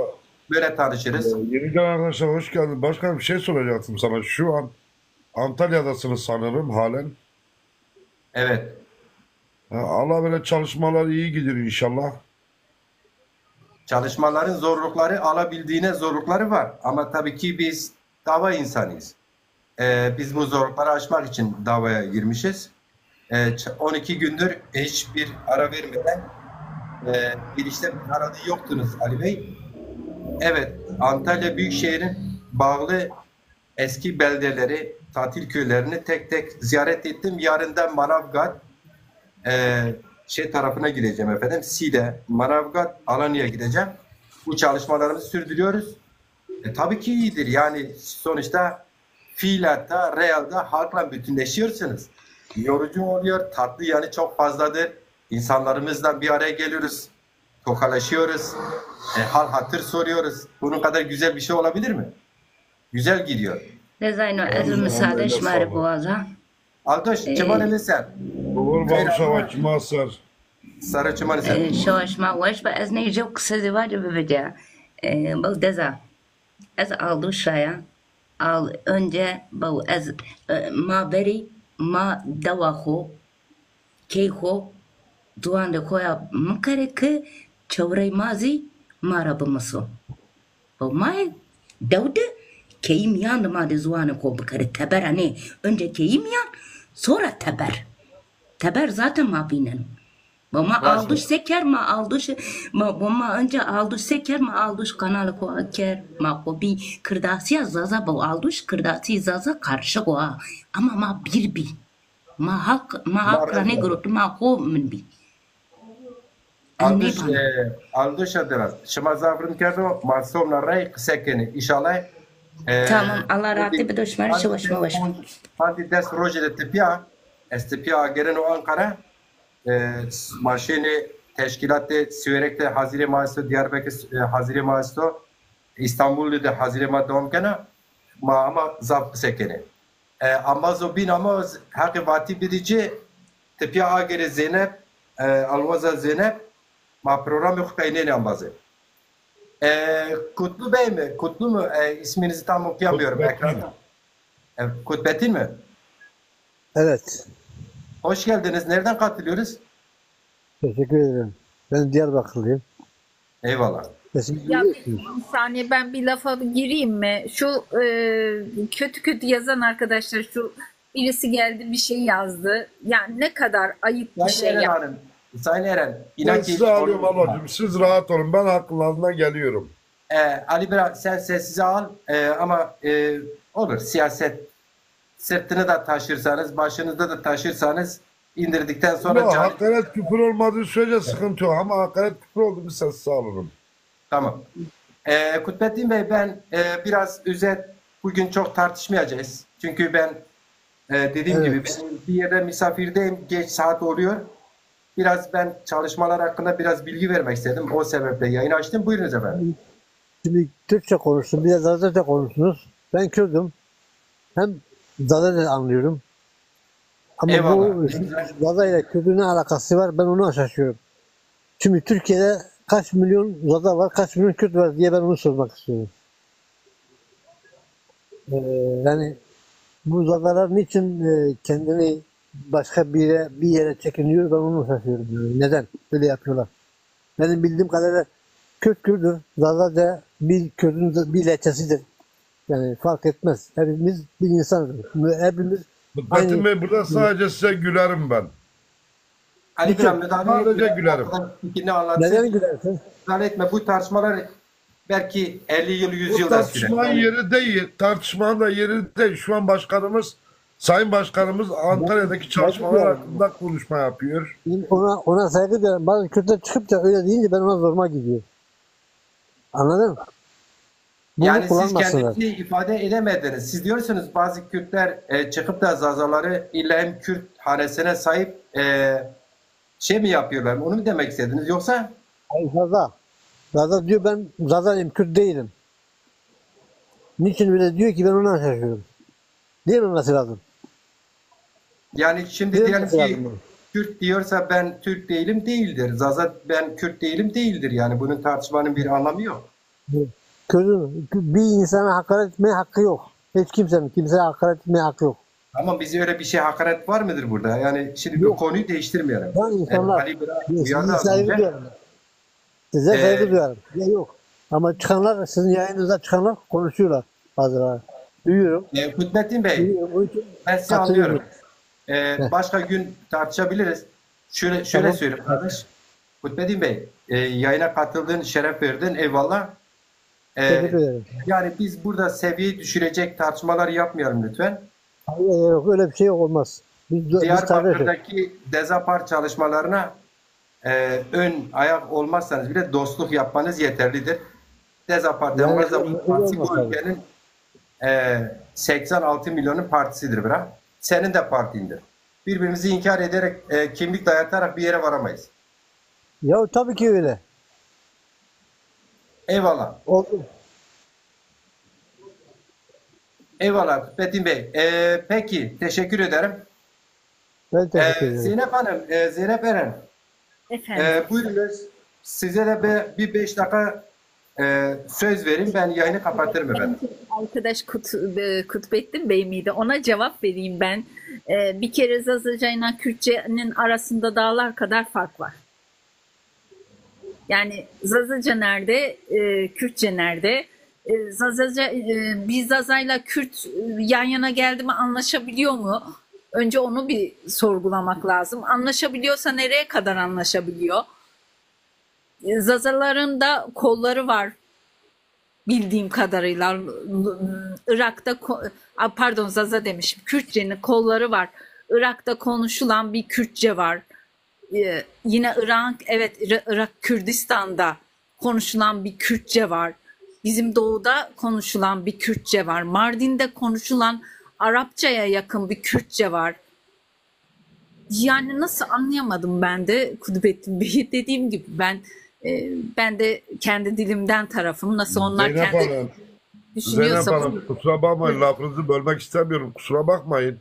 Böyle tanışırız. E, yeniden arkadaşlar hoş geldin. Başkan bir şey soracaktım sana. Şu an Antalya'dasınız sanırım halen. Evet. Ha, Allah böyle çalışmalar iyi gidiyor inşallah. Çalışmaların zorlukları, alabildiğine zorlukları var. Ama tabii ki biz dava insanıyız. Ee, biz bu zorlukları aşmak için davaya girmişiz. Ee, ç-, on iki gündür hiçbir ara vermeden, e, bir işlem aradığı yoktunuz Ali Bey. Evet, Antalya Büyükşehir'in bağlı eski beldeleri, tatil köylerini tek tek ziyaret ettim. Yarın da Manavgat, e, şey tarafına gideceğim efendim. Side, Manavgat, Alanya'ya gideceğim. Bu çalışmalarımızı sürdürüyoruz. E, tabii ki iyidir. Yani sonuçta fiilatta, realda halkla bütünleşiyorsunuz. Yorucu oluyor, tatlı yanı çok fazladır. İnsanlarımızla bir araya geliyoruz, tokalaşıyoruz, e, hal hatır soruyoruz. Bunun kadar güzel bir şey olabilir mi? Güzel gidiyor. Nêzanîno, ez Eyvallah, müsaade şima rê biwaza. Aldoş, e, çimanê mi ser. Buyur, bal şewa çima ser. Sare çimanê ser. E, şewa şima weş be, ez ney jew qise zî vace bibece. E, bal deza. Ez Aldoş ra ya. Al, önce bal ez, e, ma verî, ma dewa xo, key xo, ziwandê xo ya mikerê ki çewrey ma zî ma ra bimiso. O ma yê dew de keyî mîyan de ma de ziwanê xo bikerê. Tebera nê. Önce keyî mîyan, Sonra teber. Teber zaten ma vîneno. Ma, ma Alduş se ker, ma Alduş, ma, ma, ma önce Alduş se ker, ma Alduş kanalê xo aker, ma xo bî. Kirdasîya Zaza bo Alduş, kirdasî Zaza karışık o ha. Ama ma bir bî. Ma hak, ma hak ra nêgirot, ma xo min bî. Alduş, e, Alduş Adnan, şima zaf rind kerdo, ma somna rey qise kenê. Înşallah, e, Tamam, Allah rahatlığı bide, şima rê şima weş. Pandî des rojê de tipîya, ez tipîya agereno Ankara, e, ma şênê teşkîlatê Siwêrek de hazîrê ma esto, Diyarbekir, e, hazîrê ma esto, Îstanbul de hazîrê ma dewam kena, ma ama zaf qise kenê. E, ambazo bîn ama z-, heqê vatî bidî ci, tipîya agerê Zeynep, e, alwaza Zeynep, ma programê xo peynênê ambazê. E, Kutlu Bey mi? Kutlu mu? E, isminizi tam okuyamıyorum ekranda. E, Kutbettin mi? Evet. Hoş geldiniz. Nereden katılıyoruz? Teşekkür ederim. Ben Diyarbakırlıyım. Eyvallah. Sesimi Ya bir, duyuyorsunuz. Bir saniye, ben bir lafa bir gireyim mi? Şu e, kötü kötü yazan arkadaşlar, şu birisi geldi, bir şey yazdı. Ya ne kadar ayıp bir Sayın şey Eren ya. Hanım, Sayın Eren, Ben inan ki sizi alıyorum ablacığım. Siz rahat olun. Ben haklarına geliyorum. E, Ali Bira, sen sessize al. E, ama e, olur, siyaset sırtını da taşırsanız, başınızda da taşırsanız indirdikten sonra Ama can- hakaret küfür olmadığı sürece sıkıntı yok. Ama hakaret küfür oldu mu sessize alırım. Tamam. E, Kutbettin Bey, ben e, biraz özet, bugün çok tartışmayacağız. Çünkü ben e, dediğim Evet. gibi ben bir yerde misafirdeyim, geç saat oluyor. Biraz ben çalışmalar hakkında biraz bilgi vermek istedim. O sebeple yayın açtım. Buyurunuz efendim. Şimdi Türkçe konuşsun, biraz Zazaca konuşsunuz. Ben Kürdüm. Hem Zazaca anlıyorum. Ama Eyvallah. bu Ne güzel. Zaza ile Kürdün ne alakası var? Ben ona şaşıyorum. Şimdi Türkiye'de kaç milyon Zaza var, kaç milyon Kürt var diye ben onu sormak istiyorum. Ee, yani bu Zazalar niçin e, kendini başka bir yere, bir yere çekiniyor, ben onu şaşıyorum. Yani neden böyle yapıyorlar? Benim bildiğim kadarıyla Kürt Kürt'tür, Zaza da bir Kürt'ün bir lehçesidir. Yani fark etmez. Hepimiz bir insanız. Hepimiz Metin aynı Bey, burada sadece size gülerim ben. Ali Bütün Bira, müdahale sadece etme. Gülerim. Fikrini anlatsın. Neden gülersin? Müdahale etme. Bu tartışmalar belki elli yıl, yüz Bu yıl da sürer. Tartışmanın Yani yeri değil. Tartışmanın da yeri değil. Şu an başkanımız, Sayın Başkanımız Antalya'daki Saygı çalışmalar duyuyorum. Hakkında konuşma yapıyor. Ona, ona saygı duyuyorum. Bazı Kürtler çıkıp da öyle deyince ben ona zoruma gidiyor. Anladın? Bunu Yani siz kullanmasınlar. Kendinizi ifade edemediniz. Siz diyorsunuz bazı Kürtler e, çıkıp da Zazaları illa hem Kürt hanesine sahip e, şey mi yapıyorlar? Onu mu demek istediniz? Yoksa Ay Zaza. Zaza diyor ben Zazayım, Kürt değilim. Niçin öyle diyor ki ben ona şaşıyorum. Diyememesi lazım. Yani şimdi diyelim Diyememesi ki lazım bunu. Kürt diyorsa ben Türk değilim değildir. Zaza ben Kürt değilim değildir. Yani bunun tartışmanın bir anlamı yok. Kürt'ün bir insana hakaret etmeye hakkı yok. Hiç kimsenin kimseye hakaret etmeye hakkı yok. Ama biz öyle bir şey hakaret var mıdır burada? Yani şimdi bu Yok. Konuyu değiştirmeyelim. Ben Yani insanlar, Ali Bira bir uyarı saygı alınca duyarım. Size saygı Ee, duyarım. Ya yok. Ama çıkanlar, sizin yayınınıza çıkanlar konuşuyorlar bazıları. Duyuyorum. E, Kutbettin Bey, Duyuyorum. Onun için ben sizi katılıyorum. Anlıyorum. E, Heh. Başka gün tartışabiliriz. Şöyle şöyle Tamam. Söyleyeyim kardeş. Kutbettin Bey, e, yayına katıldın, şeref verdin. Eyvallah. E, Teşekkür ederim. Yani biz burada seviyeyi düşürecek tartışmalar yapmayalım lütfen. Hayır, yok, öyle bir şey yok, olmaz. Biz, biz kardeşiz. Diyarbakır'daki Dezapar çalışmalarına e, ön ayak olmazsanız bile dostluk yapmanız yeterlidir. Dezapar Yani Demokrat öyle Partisi bu olmaz abi. Ülkenin e, seksen altı milyonun partisidir bira. Senin de partindir. Birbirimizi inkar ederek, e, kimlik dayatarak bir yere varamayız. Ya tabii ki öyle. Eyvallah. Oldu. Eyvallah Metin Bey. E, peki, teşekkür ederim. Ben teşekkür Ee, ederim. Zeynep Hanım, e, Zeynep Eren. Efendim. E, buyurunuz. Size de bir, bir beş dakika e, söz vereyim. Ben yayını kapatırım efendim. Arkadaş Kut, e, Kutbettin Bey miydi? Ona cevap vereyim ben. E, bir kere Zazacayla Kürtçenin arasında dağlar kadar fark var. Yani Zazaca nerede, e, Kürtçe nerede? E, Zazaca, e, bir Zazayla Kürt e, yan yana geldi mi, anlaşabiliyor mu? Önce onu bir sorgulamak lazım. Anlaşabiliyorsa nereye kadar anlaşabiliyor? Zazaların da kolları var bildiğim kadarıyla. Irak'ta ko- a, pardon, Zaza demişim. Kürtçenin kolları var. Irak'ta konuşulan bir Kürtçe var. Ee, yine Irak, evet, Ira- Irak Kürdistan'da konuşulan bir Kürtçe var. Bizim doğuda konuşulan bir Kürtçe var. Mardin'de konuşulan Arapçaya yakın bir Kürtçe var. Yani nasıl, anlayamadım ben de Kudbettin Bey'i. Dediğim gibi ben e, ben de kendi dilimden tarafım. Nasıl onlar Zeynep kendi Hanım, düşünüyorsa Zeynep Hanım, buyurun. Kusura bakmayın, lafınızı bölmek istemiyorum. Kusura bakmayın.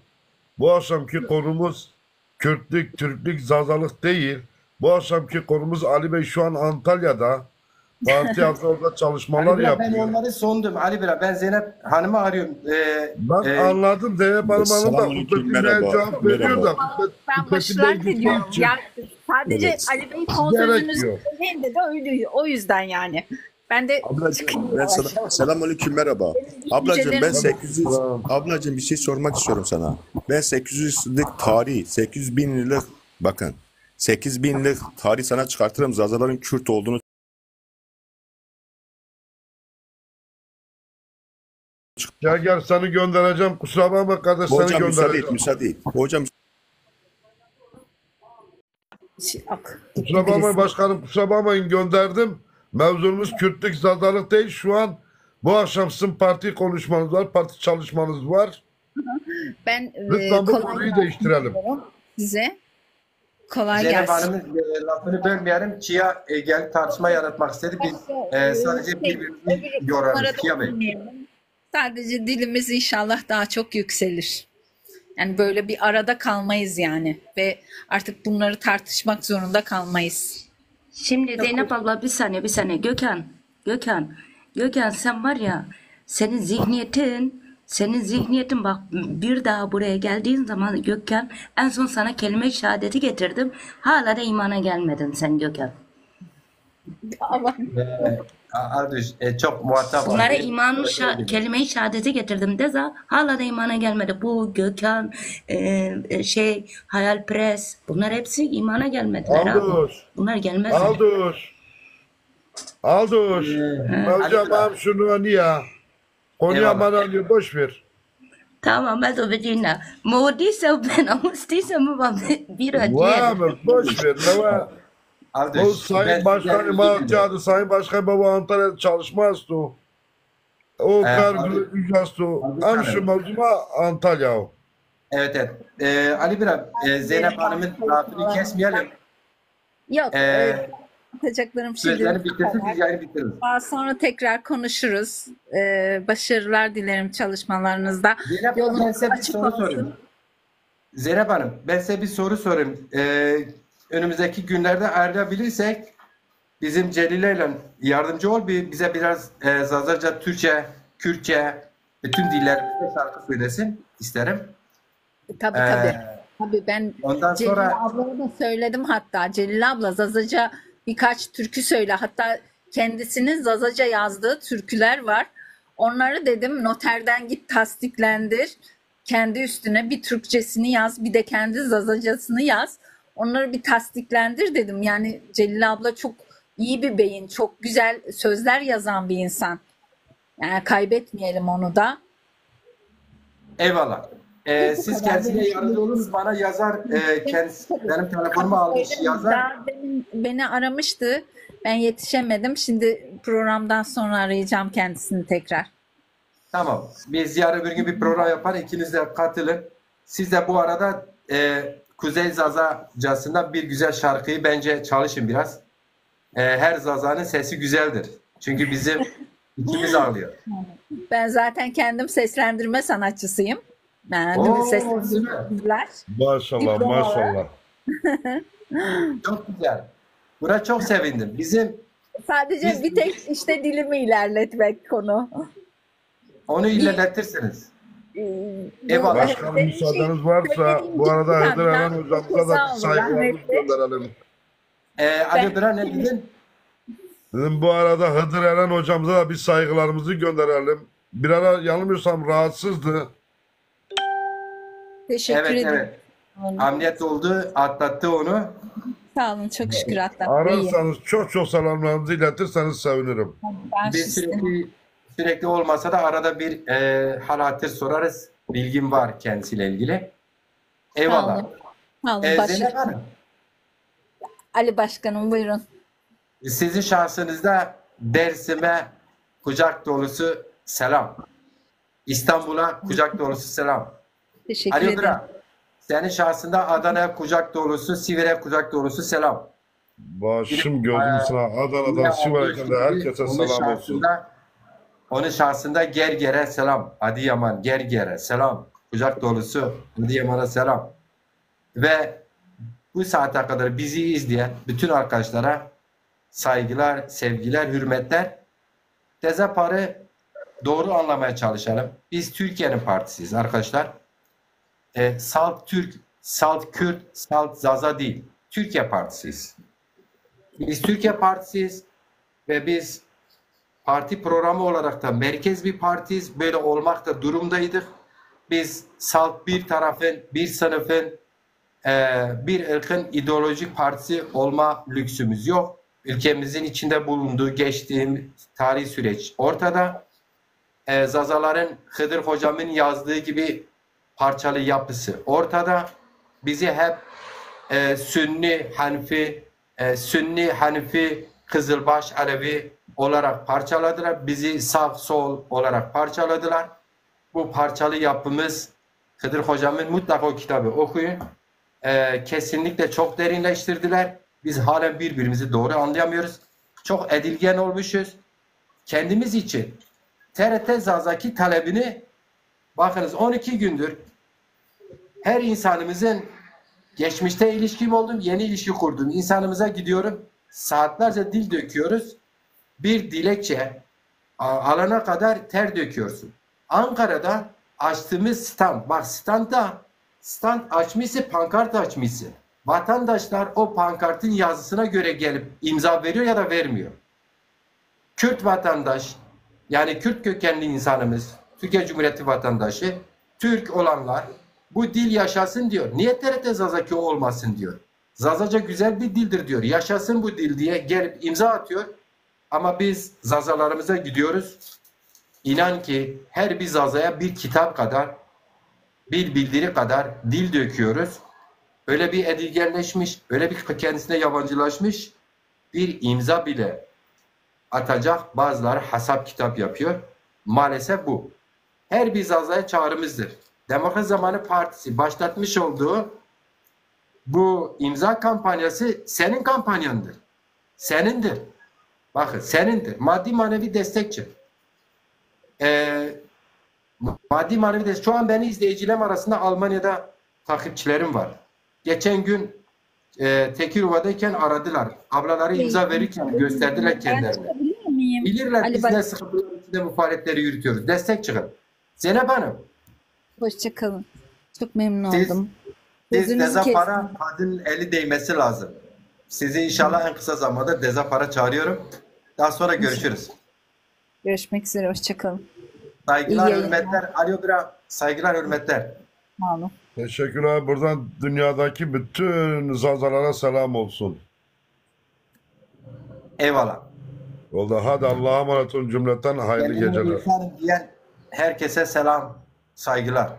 Bu akşamki konumuz Kürtlük, Türklük, Zazalık değil. Bu akşamki konumuz Ali Bey şu an Antalya'da. Parti adına orada çalışmalar Ali Bira, ben yapıyor. Onları sondum. Ali Bira, ben Zeynep Hanım'ı arıyorum. Ee, Ben e, anladım. Zeynep Hanım, Hanım da Selamun aleyküm, Kudbettin Bey'e merhaba, cevap veriyor merhaba. Da Kudbet- Ben Kudbettin Bey başlarken diyorum. Lütfen çık. Ya sadece Evet. Ali Bey son Gerek sözünüzü yok. Söyleyeyim dedi. Öyle, o yüzden yani. Ben de Ablacığım, çıkayım ben yavaş sana, yavaş. Selamun aleyküm, merhaba. Ablacığım, ben sekiz yüz, Tamam. Ablacığım, bir şey sormak istiyorum sana. Ben sekiz yüz yıllık tarih, sekiz yüz bin yıllık, bakın, sekiz bin yıllık tarih sana çıkartırım. Zazaların Kürt olduğunu Gel gel, seni göndereceğim. Kusura bakma kardeş, seni Hocam müsaade göndereceğim. Et, müsaade et. Hocam Şey, ak- Kusura bakmayın başkanım, kusura bakmayın, gönderdim. Mevzumuz Kürtlük, Zazalık değil şu an. Bu akşam sizin parti konuşmanız var, parti çalışmanız var. Ben e, Lütfen bu kolay konuyu gelsin değiştirelim. Diyorum size. Kolay Zeynep gelsin. Hanım'ın e, lafını bölmeyelim. Çiya e, gelip tartışma yaratmak istedi. Biz e, sadece birbirimizi yorarız. Çiya Bey. Sadece dilimiz inşallah daha çok yükselir. Yani böyle bir arada kalmayız yani ve artık bunları tartışmak zorunda kalmayız. Şimdi Zeynep abla, bir saniye, bir saniye. Gökhan, Gökhan, Gökhan, sen var ya, senin zihniyetin, senin zihniyetin bak, bir daha buraya geldiğin zaman Gökhan, en son sana kelime-i şehadeti getirdim. Hala da imana gelmedin sen Gökhan. Ama E, Aldış, e, çok muhatap Bunlara almayın. Iman, şa- kelime-i şehadeti getirdim. Deza hala da imana gelmedi. Bu Gökhan, e, e, şey, hayalperest. Bunlar hepsi imana gelmediler abi. Aldış. Bunlar gelmez. Aldış. Aldış. Hocam, şunu ya. Konuya mana diyor, boş ver. Tamam, ez o bicîna. Mi o dîse û bena û stîse mi va bîra dîye. Wa mi boş ver. Ne var? O Sayın Başkanı ma kağıdı, Sayın Başkan baba Antalya'da çalışmaz o. O kar ücresi o. Am şu mevzuma Antalya o. Evet, evet. Ee, Ali Bira, e, Zeynep Hanım'ın lafını kesmeyelim. Yok, e, e, anlatacaklarım şimdi sözlerini bitirsin, biz yayını bitiririz. Daha sonra tekrar konuşuruz. E, başarılar dilerim çalışmalarınızda. Zeynep Hanım, ben size bir soru sorayım. Zeynep Hanım, ben size bir soru sorayım. E, önümüzdeki günlerde ayarlayabilirsek bizim Celile'yle yardımcı ol, bir, bize biraz e, Zazaca, Türkçe, Kürtçe, bütün dillerimizde şarkı söylesin isterim. Tabii, tabii. Ee, tabii, ben ondan Celil sonra ablaya da söyledim hatta. Celil abla, Zazaca birkaç türkü söyle. Hatta kendisinin Zazaca yazdığı türküler var. Onları dedim noterden git tasdiklendir. Kendi üstüne bir Türkçesini yaz, bir de kendi Zazacasını yaz. Onları bir tasdiklendir dedim. Yani Celil abla çok iyi bir beyin, çok güzel sözler yazan bir insan. Yani kaybetmeyelim onu da. Eyvallah. Ee, siz kendisine yardımcı olunuz. Bana yazar. E, kendisi benim telefonumu almış, yazar. Daha demin beni aramıştı. Ben yetişemedim. Şimdi programdan sonra arayacağım kendisini tekrar. Tamam. Biz yarın bir gün bir program yapar. İkiniz de katılın. Siz de bu arada e, Kuzey Zazacasından bir güzel şarkıyı bence çalışın biraz. E, her Zaza'nın sesi güzeldir. Çünkü bizim içimiz ağlıyor. Ben zaten kendim seslendirme sanatçısıyım. Yani Oo, seslendirme, dublaj. Maşallah, maşallah. Çok güzel. Buna çok sevindim. Bizim sadece biz bir tek işte dilimi ilerletmek konu. Onu ilerletirsiniz. Eyvallah. Başkanım, müsaadeniz varsa bu arada Hıdır Eren hocamıza da saygılarımızı gönderelim. Ee, Ali Bira, ne dedin? Dedim, bu arada Hıdır Eren hocamıza da bir saygılarımızı gönderelim. Bir ara yanılmıyorsam rahatsızdı. Teşekkür Evet, ederim. evet. Ameliyat oldu, atlattı onu. Sağ olun, çok şükür atlattı. İyi. Ararsanız çok çok selamlarınızı iletirseniz sevinirim. Ben Biz size sürekli sürekli olmasa da arada bir e, hal hatır sorarız. Bilgim var kendisiyle ilgili. Eyvallah. Sağ olun. Sağ olun. E, Başka- Zeynep Hanım, Ali Başkanım, buyurun. Sizin şahsınızda Dersim'e kucak dolusu selam. İstanbul'a kucak dolusu selam. Teşekkür Ali ederim. Bira, senin şahsında Adana'ya kucak dolusu, Sivri'ye kucak dolusu selam. Başım gözüm sana. Adana'dan, Sivas'tan da herkese selam olsun. Onun şahsında Gerger'e selam. Adıyaman, Gerger'e selam. Kucak dolusu Adıyaman'a selam. Ve bu saate kadar bizi izleyen bütün arkadaşlara saygılar, sevgiler, hürmetler. Teze parı doğru anlamaya çalışalım. Biz Türkiye'nin partisiyiz arkadaşlar. E, Salt Türk, Salt Kürt, Salt Zaza değil. Türkiye partisiyiz. Biz Türkiye partisiyiz ve biz parti programı olarak da merkez bir partiyiz. Böyle olmak da durumdaydık. Biz Salt bir tarafın, bir sınıfın, e, bir ırkın ideolojik partisi olma lüksümüz yok. Ülkemizin içinde bulunduğu geçtiğim tarih süreç ortada. E, Zazaların Hıdır hocamın yazdığı gibi parçalı yapısı ortada. Bizi hep e, Sünni, Hanefi, e, Sünni, Hanefi, Kızılbaş, Alevi olarak parçaladılar. Bizi sağ sol olarak parçaladılar. Bu parçalı yapımız Hıdır hocamın mutlaka o kitabı okuyun. E, kesinlikle çok derinleştirdiler. Biz halen birbirimizi doğru anlayamıyoruz. Çok edilgen olmuşuz. Kendimiz için T R T Zazaki talebini, bakınız, on iki gündür her insanımızın, geçmişte ilişkim oldu, yeni ilişki kurdum. İnsanımıza gidiyorum, saatlerce dil döküyoruz. Bir dilekçe a-, alana kadar ter döküyorsun. Ankara'da açtığımız stand, bak, stand da, stand açmışsın, pankart açmışsın. Vatandaşlar o pankartın yazısına göre gelip imza veriyor ya da vermiyor. Kürt vatandaş, yani Kürt kökenli insanımız, Türkiye Cumhuriyeti vatandaşı, Türk olanlar bu dil yaşasın diyor. Niye T R T Zazaki olmasın diyor. Zazaca güzel bir dildir diyor. Yaşasın bu dil diye gelip imza atıyor. Ama biz Zazalarımıza gidiyoruz. İnan ki her bir Zazaya bir kitap kadar, bir bildiri kadar dil döküyoruz. Öyle bir edilgenleşmiş, öyle bir kendisine yabancılaşmış, bir imza bile atacak, bazıları hesap kitap yapıyor. Maalesef bu. Her bir Zaza'ya çağrımızdır. Demokrat Zamanı Partisi başlatmış olduğu bu imza kampanyası senin kampanyandır. Senindir. Bakın, senindir. Maddi manevi destek çık. Ee, maddi manevi destek. Şu an beni izleyicilerim arasında Almanya'da takipçilerim var. Geçen gün e, Tekirova'dayken aradılar. Ablaları imza verirken gösterdiler kendilerini. Bilirler biz ne sıkıntılar içinde bu faaliyetleri yürütüyoruz. Destek çıkın. Zeynep Hanım. Hoşça kalın. Çok memnun oldum. Siz Deza Para, kadının eli değmesi lazım. Sizi inşallah en kısa zamanda Deza Para çağırıyorum. Daha sonra görüşürüz. Görüşmek üzere, hoşça kalın. Saygılar, hürmetler. Alo bira, saygılar, hürmetler. Sağ olun. Teşekkürler. Buradan dünyadaki bütün Zazalara selam olsun. Eyvallah. Oldu. Hadi Allah'a emanet olun cümleten. Hayırlı geceler. Kendine iyi bak diyen herkese selam, saygılar.